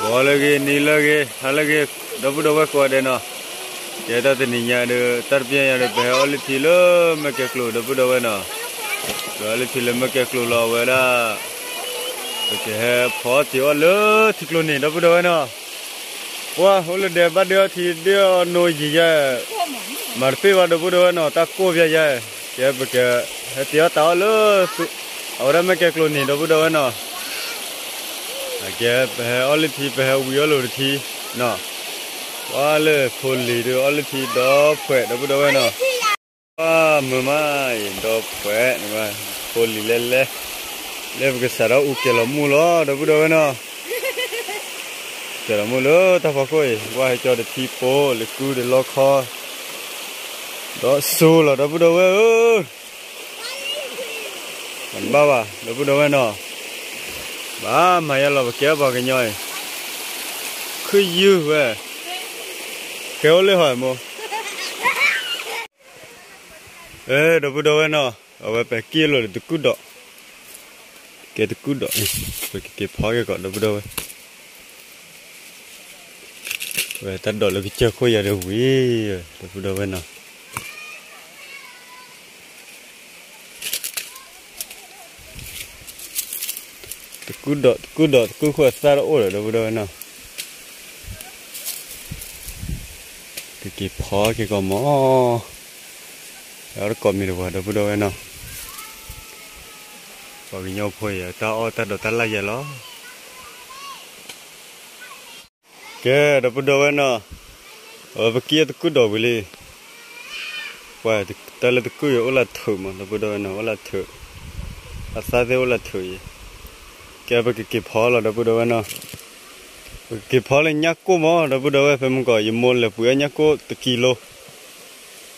ဂီၤလၢအဂ့ၤ နံၤလၢအဂ့ၤ ဟါလၢအဂ့ၤ ဒီပုၢ်ဒီဝဲၢ်ကိးဂၤဒဲးနီၤ, ကဲတၢ်တနံၤညါဒီး တၢ်တပျဲၢ်ညါဒီး ပဟဲအီၣ်လံထံလၢမဲၢ်ကဲၤကျိၤ ဒီပုၢ်ဒီဝဲၢ်နီၤ, ပဟဲအီၣ်လံထံလၢမဲၢ်ကဲၤကျိၤလီၤ အဝဲဒၣ် ပကဟဲဖီအီၣ်တ့ၤအီၣ်လၢထံကျိနံၤ ဒီပုၢ်ဒီဝဲၢ်နီၤ, ပှၤအိၣ်လၢဒဲးဘၣ်ဒုးအီထံဒုးအီနိယံာ်ယဲၢ်, မၤတပ့ၢ်ဘၣ် ဒီပုၢ်ဒီဝဲၢ်နီၤ တၢ်ကိၢ်ပျဲယဲၢ်, ကဲပကဟဲတ့ၤအီၣ်တ့ၤအီၣ်လၢ အဝဲဒၣ်မဲၢ်ကဲၤကျိနံၤ ဒီပုၢ်ဒီဝဲၢ်နီၤ အကဲ ပဟဲအီၣ်လံထံ ပဟဲဝံၤအီၣ်လိာ်တထံနီၤ, ပှၤလၢဖိလံၤဒီးအီၣ်လံထံဒီဖှဲး ဒီပုၢ်ဒီဝဲၢ်နီၤ, ပှၤမုာ်မးအံၤ ဒီဖှဲး, ဖိလံၤလဲၤလဲၤ, လၢပကစးထီၣ်အူကဲၤလီၤမူလီၤ ဒီပုၢ်ဒီဝဲၢ်နီၤ, ကဲၤလီၤမူလၢတၢ်ဖီခိၣ်အံၤ ပှၤဟဲကၠီတထံပိ လၢကုဒီးလီခီ ဒီးစိၤလီၤ ဒီပုၢ်ဒီဝဲၢ်ဧၢ မၤတဘၣ်ဘၣ် ဒီပုၢ်ဒီဝဲၢ်နီၤ, ဘၣ်မၤယါလီၤ ပကဲပှၤကညီအံၤ, ခုယုၢ်ဝဲ, ကဲအိၣ်လၢဟီၣ်မိၢ်, ဒီပုၢ်ဒီဝဲၢ်နီၤ, အဝဲပက့ၢ်လိာ်ဒီးတကုၢ်ဒိး, ကဲတကုၢ်ဒိး, ပကက့ၤဖီက့ၤကီး ဒီပုၢ်ဒီဝဲၢ် ဝဲတၢ်ဒိးလၢကစၢၢ်ခိၣ်ယၤဒီးဝံၤ, ဒီပုၢ်ဒီဝဲၢ်နီၤ, တကုၢ်ဒိး တကုၢ်ဒိး တကုၢ်ခိၣ်အသၣ်တအိၣ်ဒီး ဒီပုၢ်ဒီဝဲၢ်နီၤ, ကက့ၤဖီက့ၤကီးမး, အတကိးမံၤတဝၤ ဒီပုၢ်ဒီဝဲၢ်နီၤ, ပှၤကညီဖိအံၤ တၢ်အီၣ်တၢ်ဒိးတၢ်လၢ်ယဲၢ်လီၤ ကဲ ဒီပုၢ်ဒီဝဲၢ်နီၤ, အဝဲပက့ၢ်တကုၢ်ဒိးဝံၤလံ, ပှၤတၢ်လၢတကုၢ်အံၤအိၣ်လၢထုးမး ဒီပုၢ်ဒီဝဲၢ်နီၤ အိၣ်လၢထုး, အသၣ်သ့ၣ်အိၣ်လၢထုးအံၤ, ကဲပကက့ၤဖီလီၤ ဒီပုၢ်ဒီဝဲၢ်နီၤ, ပကက့ၤဖီလၢညၣ်ကိၢ်မး ဒီပုၢ်ဒီဝဲၢ် ဖဲမုၢ်ကီး ယမိၢ်လဲၤပှ့ၤအညၣ်ကိၢ်တကံလိ,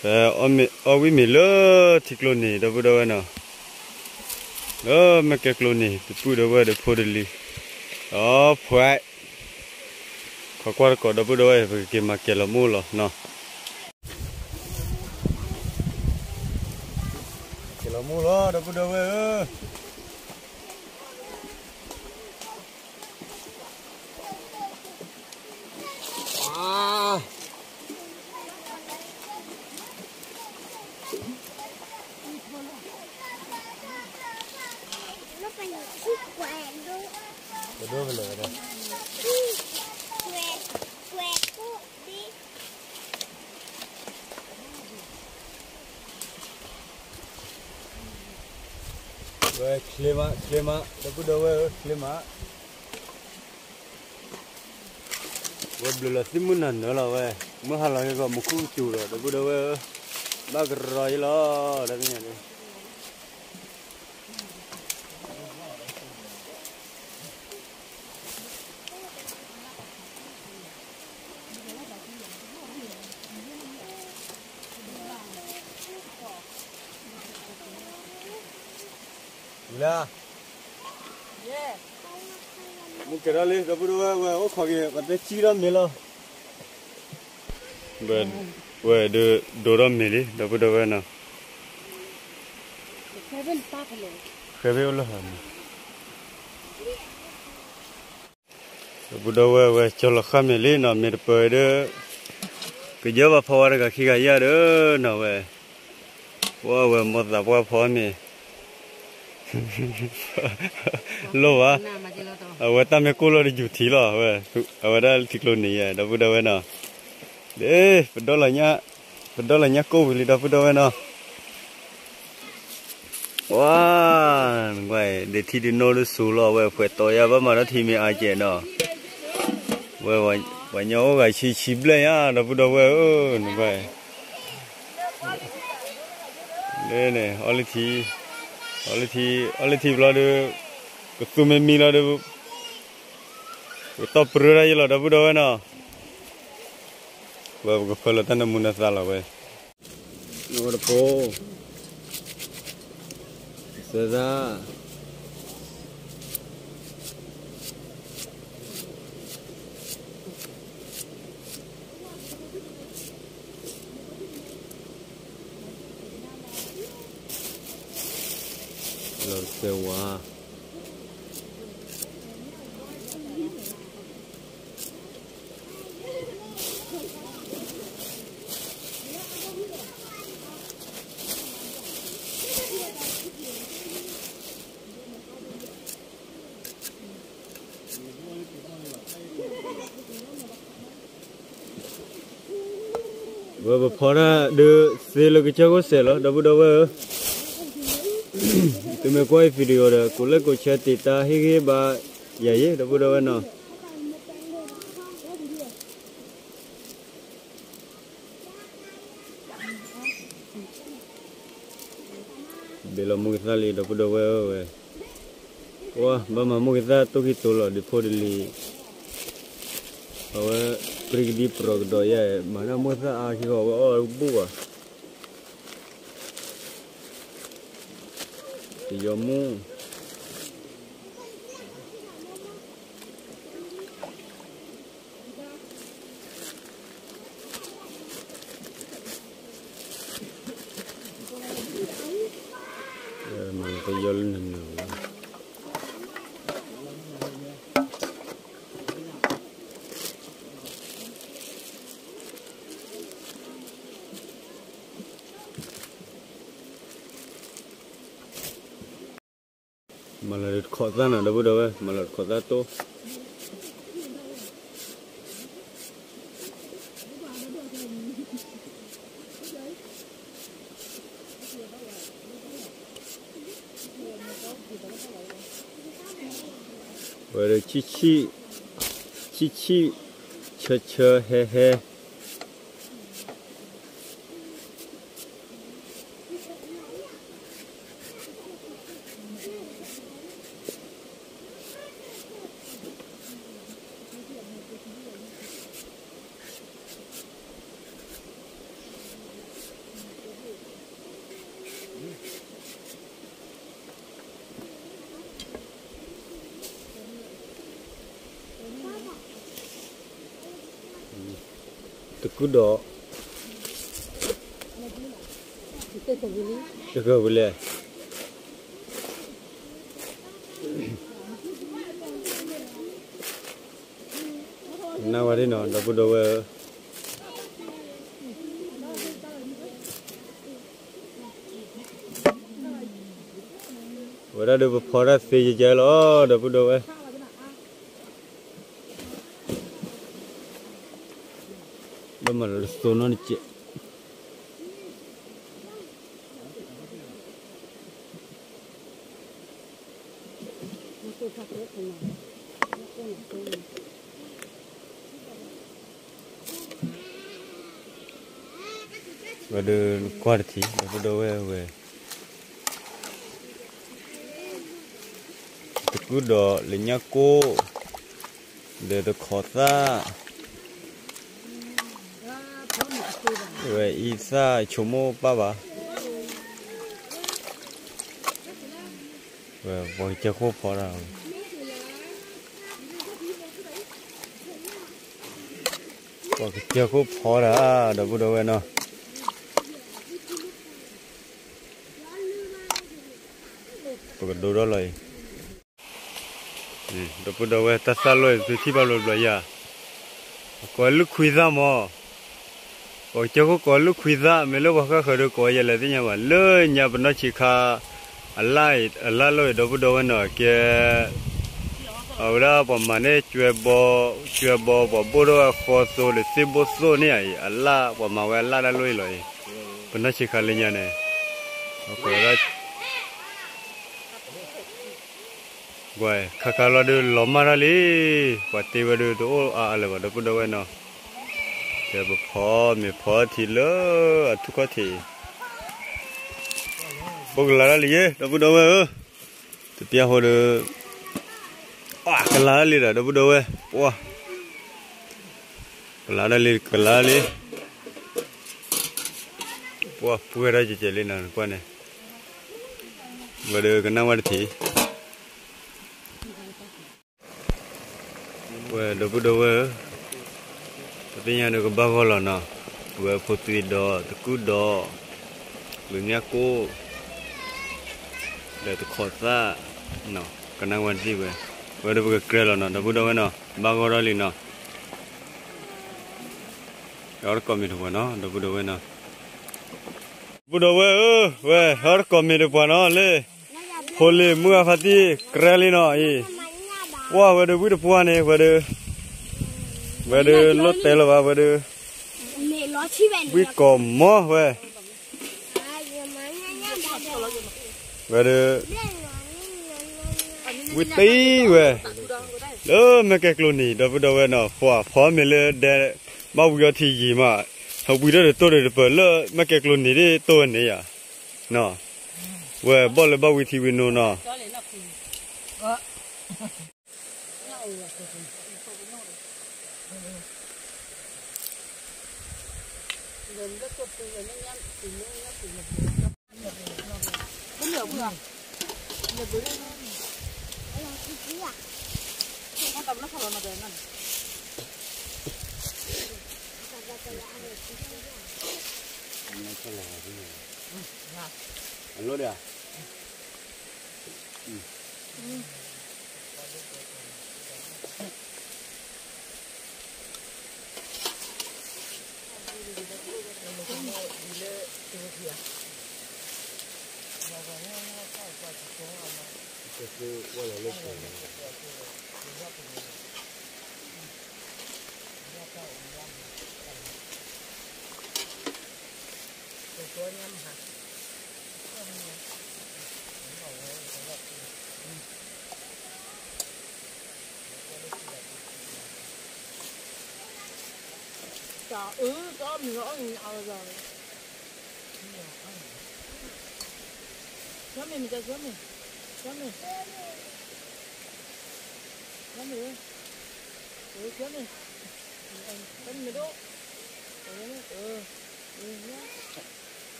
ဖဲအီၣ်ဝံၣ်မ့ၤလၢထံကျိနံၤ ဒီပုၢ်ဒီဝဲၢ်နီၤ, လၢမဲၢ်ကဲၤကျိနံၤ ဒီပုၢ်ဒီဝဲၢ်ဒီးဖိတလံၤ, ဒီဖှဲး ခိးကွၢ်တကိး ဒီပုၢ်ဒီဝဲၢ် ပကက့ၤမၤကဲၤလီၤမူလီၤနီၤ, ကဲၤလီၤမူလီၤ ဒီပုၢ်ဒီဝဲၢ်ဧၢ ဝဲချ့မး ချ့မး ဒီပုၢ်ဒီဝဲၢ်ဧၢ ချ့မး, ဝဲဘျုးလီၤသံမုၢ်နၤနၢၤလီၤဝဲ, မုၢ်ဟါလီၤက့ၤကီး မူခိၣ်ကစူၤလီၤ ဒီပုၢ်ဒီဝဲၢ်ဧၢ, ဘၣ်ကရီယလီၤ တၢ်သ့ၣ်ညါန့ၣ် ဝံၤလၢ မူကဲၤထီၣ်လံ ဒီပုၢ်ဒီဝဲၢ် ဝဲအိၣ်ခိးက့ၤ ပှၤတဲစံၣ်ထီၣ်မ့ၤလီၤ, ဝဲဒုးဒိထီၣ်မ့ၤလံ ဒီပုၢ်ဒီဝဲၢ်နီၤ, ဃဲဘ့ၣ်အိၣ်လၢဟီန့ၣ် ဒီပုၢ်ဒီဝဲၢ် ဝဲကၠီလီၤဃၣ်မ့ၤလံနီၤ မ့ၢ်တပၢၤဒီး ကယၢၢ်ဘၣ်ဖီဝါတဂၤခံဂၤယၢ်ဒီးနီၤဝဲ, ပှၤဝဲမိၢ်သးပှၢ်ဖီမ့ၤ လိၣ်ဘၣ်, အဝဲတၢ်မ့ၢ်ကိၢ်လီၤတယူၤထံလီၤဝဲ, အဝဲဒၣ်ထံကျိနံၤယဲ ဒီပုၢ်ဒီဝဲၢ်နီၤ, ဒ် ပဒီလီၤညၣ်ကိၢ်ဝံၤလံ ဒီပုၢ်ဒီဝဲၢ်နီၤ ဝါ, နကွၢ် ဒ့ထံဒ့နိဒ်ဆူလီၤဝဲ ဖှဲးတီယါဘၣ်မၤထီၣ်ထံမ့ၢ်အါကဲးနီၤ, ဝဲ ပှၤညီအိၣ်ဂၤဆံဆံဘျဲၣ်ညါ ဒီပုၢ်ဒီဝဲၢ်ဧၢ, နကွၢ် လၢန့ၣ် အီၣ်လၢထံ, အီၣ်လၢထံ, အီၣ်လၢထံဘျီဒီး ကသူမ့ၢ်မံလီၤဒီး ပကတီၢ်ပြၢတၢ်ယံလီၤ ဒီပုၢ်ဒီဝဲၢ်နီၤ, ဝဲပကဖၢလီၤတၢ်နၢမူနၢသါလီၤဝဲ နဝဲတဖိ, သၢသၣ်, လီၤသၢဝါ. ဝဲပဖီတၢ်ဒုးသ့လၢကစၢၢ်ခိၣ်စဲးလီၤ ဒီပုၢ်ဒီဝဲၢ်ဧၢ, သုမ့ၢ်ကွၢ်အံၤ video ဒီး ကိးလဲၣ်ကိးဆဲးတ့ၢ်တၢ်ဟ့ၣ်ဂံၢ်ဘါယၤယ့ ဒီပုၢ်ဒီဝဲၢ်နီၤ. ဘ့ၣ်လီၤမိၢ်ကသၣ်လံ ဒီပုၢ်ဒီဝဲၢ်ဧၢဝဲ, ပှၤဘၣ်မၤမိၢ်ကသၣ်တိၢ်ခံတိၢ်လီၤ ဒုးဖိဒ်လံ, အဝဲ ပြံကဒံပြံကဒီးယဲၢ် မၤတၢ်မိၢ်ကသၣ်အါခံဃီ အဝဲအီၣ်ဘူၣ်ဘၣ် တယီမူၣ် မၤလီၤတယီလၢနနၢၤဝဲ မၤလီၤတခီးသၣ်နီၤ ဒီပုၢ်ဒီဝဲၢ် မၤလီၤတခီးသၣ်တိၢ် ဝဲဒီး ဆံၣ်ဆံၣ် ဆၢဆၢဟဲဟဲ တကုဒီး တကဝံၤလဲၣ် နၢ်ဝဲဒ်နီၤ ဒီပုၢ်ဒီဝဲၢ်ဧၢ, ဝဲဒၣ်ဒီးပဖီတၢ်သ့ယကဲလီၤ ဒီပုၢ်ဒီဝဲၢ်, ဘၣ်မၤလၢတသိနီတစဲး ဝဲဒီးကွၢ်တထံၣ် ဒီပုၢ်ဒီဝဲၢ်ဝဲ, တကုဒီးလၢညါကိၣ်, ဒီးတခီးသၣ်, ဝဲအံသၣ်ဆိကမိၣ်ပၢ်ဘၣ်, ဝဲပှၤကစၢၢ်ခိၣ်ဖီတၢ် ပှၤကစၢၢ်ခိၣ်ဖီတၢ် ဒီပုၢ်ဒီဝဲၢ်နီၤ, ပကဒိထီၣ်လီၤအံၤ, ဒီပုၢ်ဒီဝဲၢ် တၢ်သၣ်လီၢ်အံၤ သုထံၣ်ဘၣ်ဘျီဘျီယၤ, ကိးဝဲလုၢ်ခွံသၣ်မး, ပှၤကစၢၢ်ခိၣ်ကိးဝဲလုၢ်ခွံသၣ် မ့ၢ်လၢပှၤဃၣ်ဃၢၤဒီးကိးဝဲယဲလဲၣ်သ့ၣ်ညါဘၣ်, လၢညါပနီၢ်ဆံးခါ အလၣ်အံၤ အလၣ်လီၢ်အံၤ ဒီပုၢ်ဒီဝဲၢ်နီၤ ကဲ အဝဲဒၣ်ပှၤမၤန့ၢ်ကွဲဘီ, ကွဲဘီ ပှၤဘိၣ်ထီၣ်ဝဲဃီသိလၢသ့ၣ်ဘိၣ်သိၣ်န့ၣ်အံၤ အလၣ် ပှၤမၤဝဲအလၣ်တၢ်လီၢ်အံၤလီၤအံၤ, ပနီၢ်ဆံးခါလၢညါန့ၣ်, ပှၤဝဲဒၣ် ကွၢ် ခါခါလီၤဒုးလီၤမၢ်တၢ်လံ, ပှၤတ့ဝဲဒုးတအိၣ်အါအါလၢၤဘၣ် ဒီပုၢ်ဒီဝဲၢ်နီၤ, ကဲပဖီမ့ၤဖီထံလၢအထူၣ်ခီၣ်ထံးအံၤ, ပကလၤတၢ်လံယဲ ဒီပုၢ်ဒီဝဲၢ်ဧၢ, တပျၢ်ဃိဒီး ကလၤတၢ်လံဒီး ဒီပုၢ်ဒီဝဲၢ်, ပှၤ ကလၤတၢ်လံ ကလၤတၢ်လံ, ပှၤပှဲၤထီၣ်ကဲကဲလံနီၤ နကွၢ်န့ၣ်, ဝဲဒီးကနၣ်ဝဲတထံၣ် ဝဲဒီပုၢ်ဒီဝဲၢ်ဧၢ, ပသ့ၣ်ညါဒီးကဘၣ်ဂီၢ်လီၤနီၤ, ဝဲဖိသွံဒီးတကုၢ်ဒီး, လၢညါကိၣ်, ဒီးတခီးသၣ်, ကနၣ်ဝဲတထံၣ်ဝဲ, ဝဲဒီးပကကြၢးလီၤနီၤ ဒီပုၢ်ဒီဝဲၢ်နီၤ, ဘၣ်ဂီၢ်ထီၣ်လံနီၤ, ဟဲအီၣ်တကိးမ့ၤတပှၤနီၤ ဒီပုၢ်ဒီဝဲၢ်နီၤ, ဒီပုၢ်ဒီဝဲၢ်ဧၢ, ဝဲဟဲအီၣ်တကိးမ့ၤတပှၤနီၤလၢ ဖိလံၤမုၢ်အဖါတံၢ်ကြၢးလံနီၤအံၤ, ပှၢ်ဝဲဒၣ်ဝံတပှၢ်န့ၣ် ဝဲဒၣ်, ဝဲဒၣ်လီၤတဲာ်လၢၤဘၣ် ဝဲဒၣ်, ဝံကီၢ်မီဝဲ, ဝဲဒၣ်, ဝံတံဝဲ, လၢမဲာ်ကဲကျိနံၤ ဒီပုၢ်ဒီဝဲၢ်နီၤ ပှၤဖီမ့ၤလၢဒဲး, ဘၣ်ဝံၤအီထံယံာ်မး, ဟဝံၤဒီးတိၢ်ဒီးတပၢၢ်လၢမဲာ်ကဲကျိနံၤဒ်တိၢ်ဝဲန့ၣ်ယၤ, ဝဲဘီၣ်လၢဘၣ်ဝံၤထံဝံၤနိနီ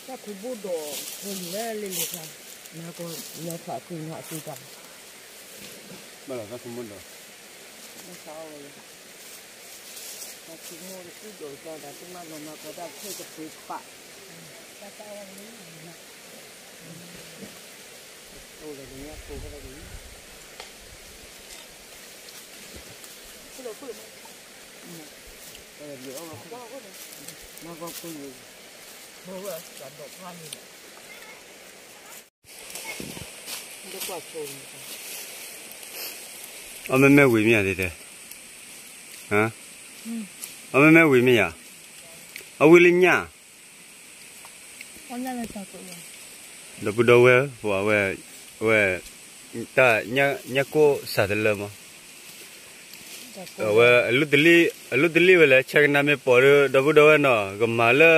ၤ တၢ်ခူဘိၣ်ဒိး ဝဲလံၤဝဲလံၤလံၤခါ, နၤကီၢ်လီၤဖးကုၢ်နၤအစုတၢ်, ဘၣ်လီၤတၢ်ခူဘိၣ်ဒိး, ဘၣ်ဆၣ်အီၣ်ဝဲလၢ, တၢ်ခူဘိၣ်ဒိးတၢ် တၢ်တမၤလီၤမၤကီးတၢ်ခဲကပှ့ၤပာ်, အိၣ်လၢညါကိးဖဲတၢ်န့ၣ် အီၣ်မ့မ့ၢ်ဝံၤမ့ၢ်ဧါ တဲတဲ, အီၣ်မ့မ့ၢ်ဝံၤမ့ၢ်ဧါ, အဝံၤလၢညါ, ဒီပုၢ်ဒီဝဲၢ် ပှၤဝဲ, ဝဲ, တၢ်, ညၣ်ကိၣ်စးတလၢမး, အဝဲ, အလုၢ်တလံၣ်ဝဲလဲၣ် ဆဲးကနါမ့ၢ်ပိာ်ဒီး ဒီပုၢ်ဒီဝဲၢ်နီၤ ကမၤလၢ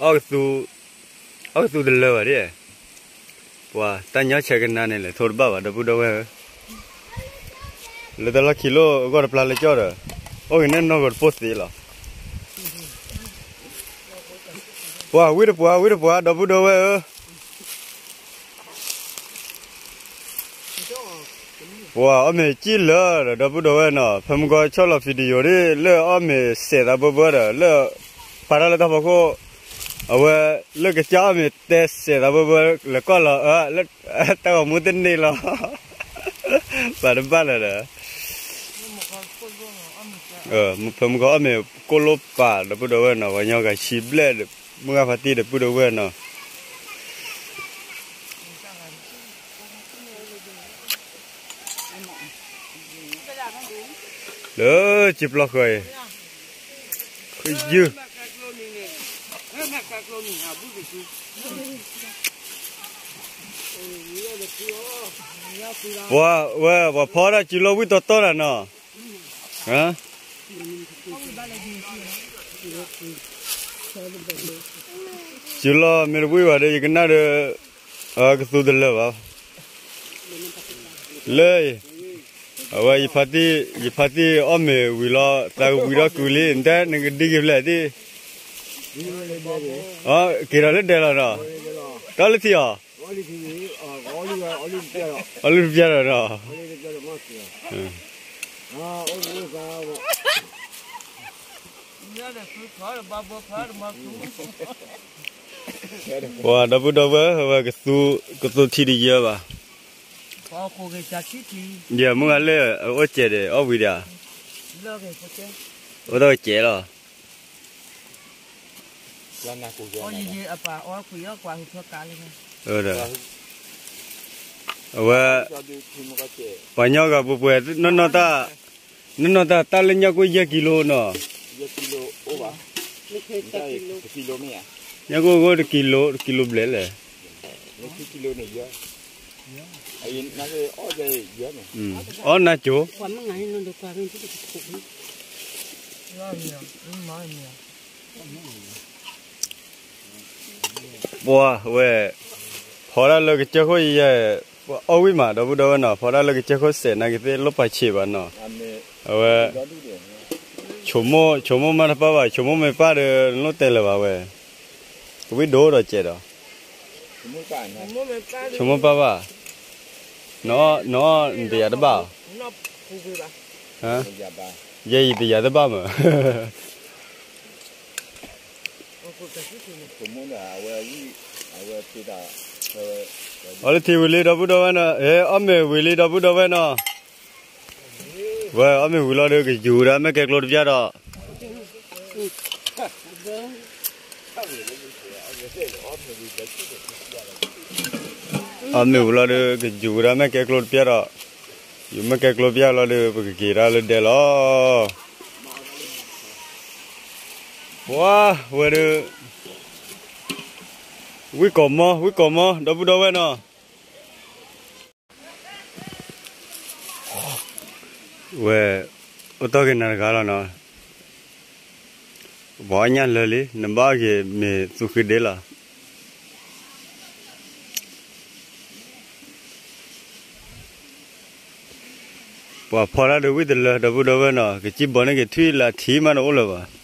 အီၣ်ကသူတလၢဘၣ်ဒ်, ပှၤတၢ်ညီဆဲးကနါန့ၣ်လဲၤထိတဘၣ်ဘၣ် ဒီပုၢ်ဒီဝဲၢ်ဧၢ, လၢတၢ်လီၢ်ခံလိၣ်အဂီၢ်တပျၢ်လၢကၠီၣ်ဒီး, အိၣ်ဂ့ၤန့ၣ်နီၢ်ဂီၤတပိၢ်သ့လီၤ, ပှၤဝံတပှၢ် ဝံတပှၢ် ဒီပုၢ်ဒီဝဲၢ်ဧၢ ပှၤအီၣ်မ့ၤကံၣ်လၢာ်ဒီး ဒီပုၢ်ဒီဝဲၢ်နီၤ ဖဲမုၢ်ဂီၤဆီၣ်လီၤ video ဒ်လၢအီၣ်မ့ၤစဲးသးဘၢဘၢဒီး လၢ, ပာ်တၢ်လၢတၢ်ဖီခိၣ်, အဝဲ, လၢကစၢ်အီၣ်မ့ၤတဲစဲးသးဘၢဘၢ လဲၤကွၢ်လီၤအၢ, လၢ, တၢ်ဂီၤမူတန့ၢ်လီၤ, ပာ်တဘၣ်လၢၤဒီး, ဖဲမုၢ်ဂီၤအီၣ်မ့ၤကိၣ်လိပာ် ဒီပုၢ်ဒီဝဲၢ်နီၤ ပှၤညီဂၤဆံဘျဲၣ်ဒီး မုၢ်ဂၤဖါတံၢ်ဒီးပုၢ်ဒီဝဲၢ်နီၤ လၢစံာ်ပျီဃၢၤအံၤ, ဃုယုၢ်, ပှၤဝဲ ပှၤဖီဒၣ်စူၤလီၤဝံၣ်တီတီတၢ်နီၤ, စူၤလီၤမ့ၢ်တဝံၣ်ဘၣ်ဒီး ယကနၣ်ဒီး, ကသူတလၢာ်ဘၣ်, လၢ, အဝဲ, ယဖါတံၢ်အီၣ်မ့ၤဝံၤလီၤ သးကဝံၤထီၣ်ကုာ်လံ နတဲနကဒံက့ၤဖျဲၣ်ဒ်, က့ၤဒီးလၢဒဲးလီၤနီၤ, တၢ်လၢထံအီၤ, အီၣ်လုၢ်တပျၢ်ဒီးနီၤ, လၢ ပှၤဒီပုၢ်ဒီဝဲၢ် အဝဲကသူထံတယၢဘၣ်. ယမုၢ်ဂၤလၢအအိၣ်စဲးဒီး အီၣ်ဝံၤဒီး အိၣ်ဒီးကစဲးလီၤ. အဝဲ ပှၤညီဂၤပှဲၤပှဲၤ နီၢ်နီၢ်တၢ် နီၢ်နီၢ်တၢ် တၢ်လၢညၣ်ကိၣ်ယဲၢ်ကံလိနီၤ, ညၣ်ကိၣ်အဂီၢ်တကံလိ တကံလိဘျဲၣ်လဲၣ်, အီၣ်နၢ်ကၠိ ပှၤဝဲ ဖီတၢ်လၢကစၢၢ်ခိၣ်ယဲၢ် အီၣ်ဝံၣ်မး ဒီပုၢ်ဒီဝဲၢ်နီၤ, ဖီတၢ်လၢကစၢၢ်ခိၣ်စဲးနာ်က့သ့ၣ် လိၣ်ပာ်ဆံးဘၣ်နီၤ, အဝဲ ဆိမိၣ်မးတပၢ်ဘၣ်, ဆိမိၣ်မ့ၢ်ပၢ်ဒီး နလိၣ်တဲလၢၤဘၣ်ဝဲ, ကဝံၣ်ဒိၣ်ဒီးစဲးဒီး ဆိမိၣ်ပၢ်ဘၣ်, နအီၣ်နတယၤတဘၣ်, ယဲယတယၤတဘၣ်မး, အီၣ်လၢထံဝံၤလံ ဒီပုၢ်ဒီဝဲၢ်နီၤ, အီၣ်မ့ၤဝံၤလံ ဒီပုၢ်ဒီဝဲၢ်နီၤ, ဝဲအီၣ်မ့ၤဝံၤလီၤဒီး ကယူၤဝဲဒၣ်မ့ၢ်ကဲကျိတပျၢ်ဒီး အီၣ်မ့ၤဝံၤလီၤဒီး ကယူၤဝဲဒၣ်မ့ၢ်ကဲကျိတပျၢ်ဒီး, ယူၤမ့ၢ်ကဲကျိပျၢ်လီၤဒီး ပကက့ၤဒၣ်လၢဒဲလီၤ. ပှၤဝဲဒီး ဝံၣ်ကီၢ်မီ ဝံၣ်ကီၢ်မီ ဒီပုၢ်ဒီဝဲၢ်နီၤ. ဝဲ အိၣ်တီၢ်က့ၤနၤတဂၤလီၤနီၤ, ပှၤအီၣ်ညၣ်လၢာ်လံ နဘၣ်အီၣ်က့ၤမ့ၤသူဃ့ဒ့လီၤ. ပှၤဖီတၢ်ဒီးဝံၣ်တလၢ ဒီပုၢ်ဒီဝဲၢ်နီၤ, ကစံၣ်ဘီန့ၢ်က့ၤထွံၣ်လၢထံမးတအိၣ်လၢၤဘၣ်.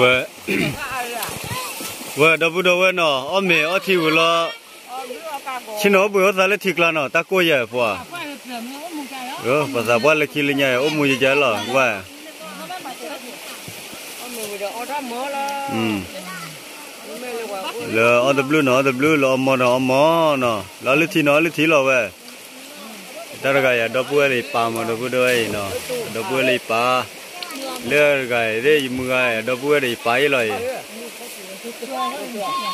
ဝဲ ဝဲဒီပုၢ်ဒီဝဲၢ်နီၤ, အီၣ်မ့ၤအီထံဝံၤလီၤ, ဆ့ၣ်နီၤအိၣ်ဘှံးအိၣ်သါလၢထံကျါနီၤ, တၢ်ကိၢ်ယၤပှၤ, ပှၤသးပှၢ်လၢခံလၢညါ အိၣ်မူယကလီၤ ဝဲ လၢအီၣ်တဘျုးနီၤ အီၣ်တဘျုး လၢအီၣ်မီၢ်နီၤ အီၣ်မီၢ်နီၤ လၢအီၣ်လၢထံနီၤအီၣ်လၢထံလီၤဝဲ, တၢ်တဂၤအံၤ အဒီပုၢ်ဝဲၢ်ဒီးယပာ်မး ဒီပုၢ်ဒီဝဲၢ်အံၤနီၤ, အဒီပုၢ်ဝဲၢ်လၢယပာ်, လၢတဂၤအံၤသ့ၣ် ယမုၢ်ဂၤအံၤ အဒီပုၢ်ဝဲၢ်ဒီးယပာ်ယဲလီၤအံၤ,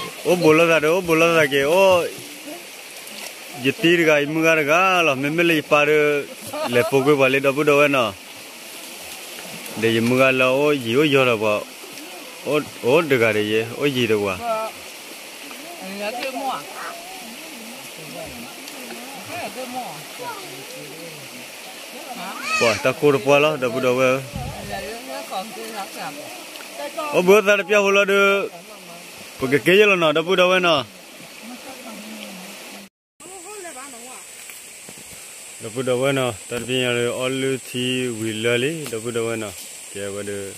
အိၣ်ဘူးလိာ်သးဒီး အိၣ်ဘူးလိာ်သးက့ၤ အိၣ် ယတံၤတဂၤ ယမုၢ်ဂၤတဂၤလီၤ, မ့မ့ၢ်လၢယပၢ်ဒီး လဲၤပိာ်ကွံာ်ပှၤလံ ဒီပုၢ်ဒီဝဲၢ်နီၤ, ဒီးယမုၢ်ဂၤလၢအိၣ်ယံၤအိၣ်ယီၤဒီးပှၤ, အိၣ်တဂၤဒီးယဲ အိၣ်ယံၤတဝၤ, ပှၤတၢ်ကိၢ်တပှၢ်လီၤ ဒီပုၢ်ဒီဝဲၢ်ဧၢ, အိၣ်ဘှံးအိၣ်သါတပျၢ်ဃိလီၤဒီး ပကက့ၤယဲလီၤနီၤ ဒီပုၢ်ဒီဝဲၢ်နီၤ. ဒီပုၢ်ဒီဝဲၢ်နီၤ တၢ်တပျၢ်ညါဒီး အီၣ်လုၢ်ထံဝံၤလၢာ်လံ ဒီပုၢ်ဒီဝဲၢ်နီၤ, ကဲဝဲဒီး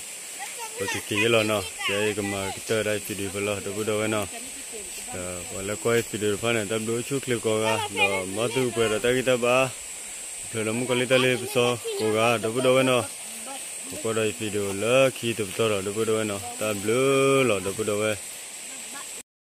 ပကက့ၤယဲလီၤနီၤ, ကဲယကမၤကတၢၢ်ဒၣ်ယ video ဖဲလီၤ ဒီပုၢ်ဒီဝဲၢ်နီၤ, ဒီးပှၤလၢကွၢ်ယ video တဖၣ်န့ၣ် တၢ်ဘျုးအိၣ်ဆူၣ်ချ့ကိးဂၤ, ဒီးမ်သုကပှဲၤဒီးတၢ်ဂံၢ်တၢ်ဘါ, ဖျၢၣ်ဒီးမုၣ်ကီၤလံၢ်တၢ်လ့ပစီကိးဂၤ ဒီပုၢ်ဒီဝဲၢ်နီၤ, ကကွၢ်ဒီးယ video လၢခံတပတီၢ်ဒီး ဒီပုၢ်ဒီဝဲၢ်နီၤ, တၢ်ဘျုးလီၤ ဒီပုၢ်ဒီဝဲၢ်